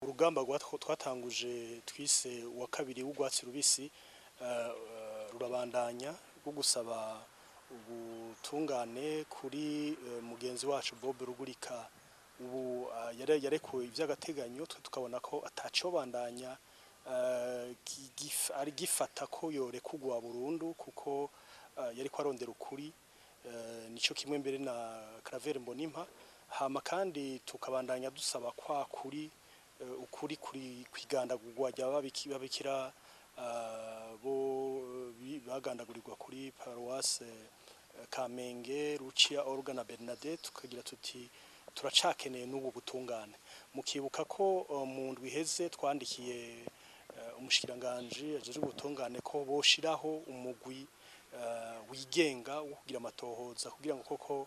Urugamba twatanguje twise uwa kabiri w'urwatsi rubisi rurabandanya rwo gusaba ubutungane kuri mugenzi wacu Bob Rugurika. Ubu yarekuwe ivy'agateganyo, twe tukabona ko atacobandanya ari gifata ko yorekurwa burundu, kuko yariko arondera ukuri, nico kimwe mbere na Claver Mbonimpa. Hama kandi tukabandanya dusaba kwa kuri ukuri kuri kwigandagurwa ry'ababikira bo bagandagurirwa kuri paroisse Kamenge, Lucia, Olga na Bernadette. Tukagira tuti turacakeneye n'ubu butungane. Mukibuka ko mu ndwi iheze twandikiye umushikiranganji ajejwe ubutungane ko boshiraho umugwi wigenga wo kugira amatohoza, kugira ngo koko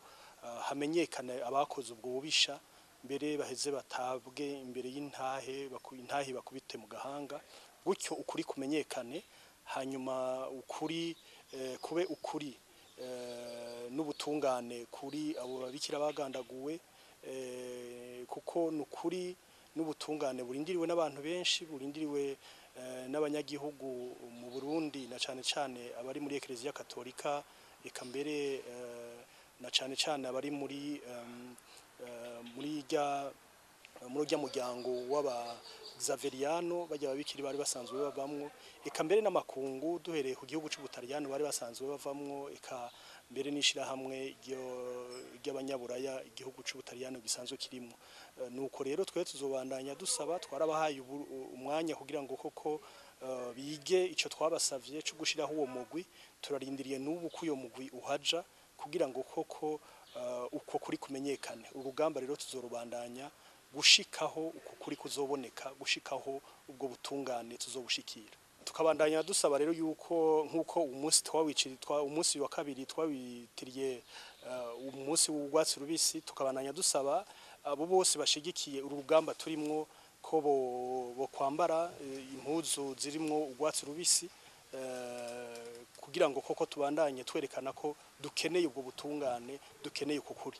hamenyekane abakoze ubwo bubisha, mbere baheze batabwe imbere y'intahe, intahe bakubite mu gahanga, gutyo ukuri kumenyekane, hanyuma ukuri kube ukuri n'ubutungane kuri abo babikira bagandaguwe, kuko nukuri n'ubutungane burindiriwe n'abantu benshi, burindiriwe n'abanyagihugu mu Burundi, na cane cane abari muri Eklezia Katolika, eka mbere na cane cane abari muri muri rya muryango w'aba Xaveriano, bajya babikiri bari basanzwe bavamwo, eka mbere n'amakungu duhereye ku gihugu c'Ubutaliyano bari basanzwe bavamwo, eka mbere n'ishirahamwe ry'abanyaburaya igihugu c'Ubutaliyano gisanzwe kirimwo. Nuko rero twe tuzobandanya dusaba. Twarabahaye umwanya kugira ngo koko bige ico twabasavye co gushiraho uwo mugwi. Turarindiriye n'ubu ko uyo mugwi uhaja, kugira ngo koko uko kuri kumenyekane. Urugamba rero tuzorubandanya gushikaho uko kuri kuzoboneka, gushikaho ubwo butungane tuzobushikira. Tukabandanya dusaba rero yuko nkuko umunsi twawiciri umunsi wa kabiri twawitiriye umunsi w'urwatsi rubisi, tukabandanya dusaba abo bose bashigikiye uru rugamba turimwo ko bo kwambara impuzu zirimwo urwatsi rubisi, kugira ngo koko tubandanye twerekana ko dukeneye ubwo butungane, dukeneye uko kuri.